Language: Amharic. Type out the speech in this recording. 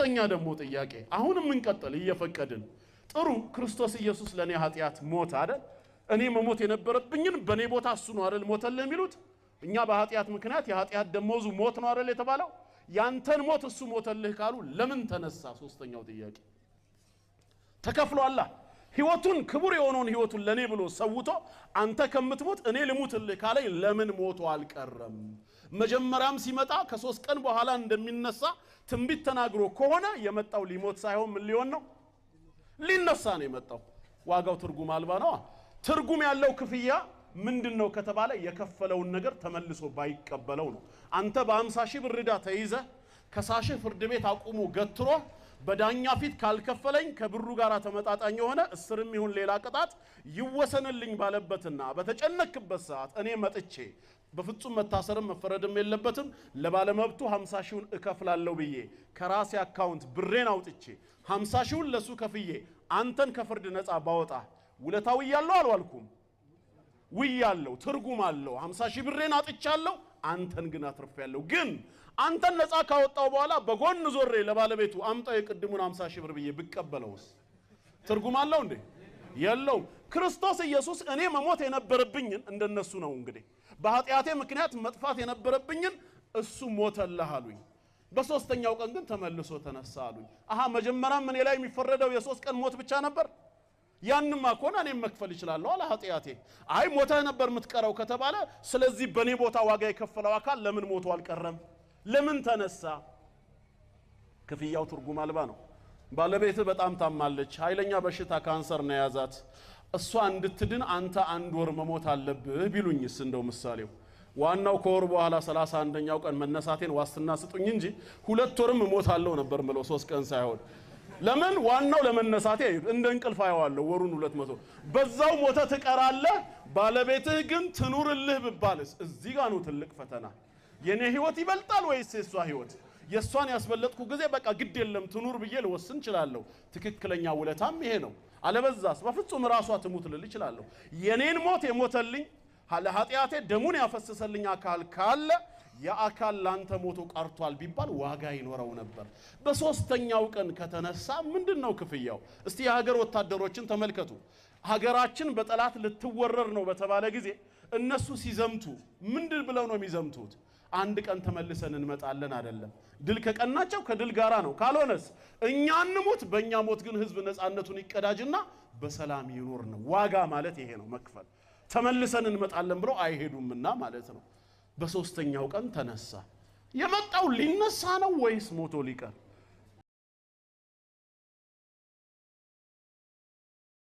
ሶስተኛ ደግሞ ጥያቄ አሁንም እንቀጥል እየፈቀድን ጥሩ ክርስቶስ ኢየሱስ ለኔ ኃጢአት ሞተ አይደል? እኔ መሞት የነበረብኝን በኔ ቦታ እሱ ነው አይደል ሞተልህ የሚሉት? እኛ በኃጢአት ምክንያት የኃጢአት ደመወዙ ሞት ነው አይደል የተባለው? ያንተን ሞት እሱ ሞተልህ ካሉ ለምን ተነሳ? ሶስተኛው ጥያቄ ተከፍሏላ። ህይወቱን ክቡር የሆነውን ህይወቱን ለኔ ብሎ ሰውቶ አንተ ከምትሞት እኔ ልሙትልህ ካለኝ ለምን ሞቶ አልቀረም? መጀመሪያም ሲመጣ ከሶስት ቀን በኋላ እንደሚነሳ ትንቢት ተናግሮ ከሆነ የመጣው ሊሞት ሳይሆን ምን ሊሆን ነው? ሊነሳ ነው የመጣው። ዋጋው ትርጉም አልባ ነው። ትርጉም ያለው ክፍያ ምንድነው ከተባለ የከፈለውን ነገር ተመልሶ ባይቀበለው ነው። አንተ በ50 ሺህ ብር ዕዳ ተይዘህ ከሳሽህ ፍርድ ቤት አቁሞ ገትሮ በዳኛ ፊት ካልከፈለኝ ከብሩ ጋር ተመጣጣኝ የሆነ እስርም ይሁን ሌላ ቅጣት ይወሰንልኝ ባለበትና በተጨነክበት ሰዓት እኔ መጥቼ በፍጹም መታሰርም መፈረድም የለበትም ለባለመብቱ 50 ሺውን እከፍላለሁ ብዬ ከራሴ አካውንት ብሬን አውጥቼ 50 ሺውን ለሱ ከፍዬ አንተን ከፍርድ ነፃ ባወጣ ውለታው እያለው አልዋልኩም? ውያለሁ። ትርጉም አለው። 50 ሺህ ብሬን አጥቻለሁ፣ አንተን ግን አትርፌያለሁ። ግን አንተን ነፃ ካወጣው በኋላ በጎን ዞሬ ለባለቤቱ አምጣው የቅድሙን 50 ሺህ ብር ብዬ ብቀበለውስ ትርጉም አለው እንዴ? የለውም። ክርስቶስ ኢየሱስ እኔ መሞት የነበረብኝን እንደነሱ ነው እንግዲህ በኃጢአቴ ምክንያት መጥፋት የነበረብኝን እሱ ሞተልህ አሉኝ። በሶስተኛው ቀን ግን ተመልሶ ተነሳ አሉኝ። አሃ መጀመሪያም እኔ ላይ የሚፈረደው የሶስት ቀን ሞት ብቻ ነበር? ያንማ ከሆነ እኔም መክፈል እችላለሁ አለ ኃጢአቴ። አይ ሞተህ ነበር የምትቀረው ከተባለ ስለዚህ በኔ ቦታ ዋጋ የከፈለው አካል ለምን ሞቶ አልቀረም? ለምን ተነሳ? ክፍያው ትርጉም አልባ ነው። ባለቤትህ በጣም ታማለች፣ ኃይለኛ በሽታ ካንሰር ነው የያዛት። እሷ እንድትድን አንተ አንድ ወር መሞት አለብህ ቢሉኝስ? እንደው ምሳሌው ዋናው ከወር በኋላ 31ኛው ቀን መነሳቴን ዋስትና ስጡኝ እንጂ 2 ወርም እሞታለሁ ነበር ምለው 3 ቀን ሳይሆን። ለምን ዋናው ለመነሳቴ እንደ እንቅልፍ አየዋለሁ ወሩን 200 በዛው ሞተ ትቀራለህ፣ ባለቤትህ ግን ትኑርልህ ብባልስ? እዚህ ጋር ነው ትልቅ ፈተና። የኔ ህይወት ይበልጣል ወይስ የሷ ህይወት? የሷን ያስበለጥኩ ጊዜ በቃ ግድ የለም ትኑር ብዬ ልወስን እችላለሁ። ትክክለኛ ውለታም ይሄ ነው። አለበዛስ በፍጹም ራሷ ትሙት ልል እችላለሁ። የኔን ሞት የሞተልኝ ለኃጢአቴ ደሙን ያፈሰሰልኝ አካል ካለ የአካል ላንተ ሞቶ ቀርቷል ቢባል ዋጋ ይኖረው ነበር። በሶስተኛው ቀን ከተነሳ ምንድነው ክፍያው? እስቲ የሀገር ወታደሮችን ተመልከቱ። ሀገራችን በጠላት ልትወረር ነው በተባለ ጊዜ እነሱ ሲዘምቱ ምንድን ብለው ነው የሚዘምቱት? አንድ ቀን ተመልሰን እንመጣለን አይደለም። ድል ከቀናቸው ከድል ጋራ ነው። ካልሆነስ እኛ እንሙት፣ በእኛ ሞት ግን ህዝብ ነፃነቱን ይቀዳጅና በሰላም ይኖር ነው። ዋጋ ማለት ይሄ ነው መክፈል። ተመልሰን እንመጣለን ብለው አይሄዱምና ማለት ነው። በሶስተኛው ቀን ተነሳ። የመጣው ሊነሳ ነው ወይስ ሞቶ ሊቀር?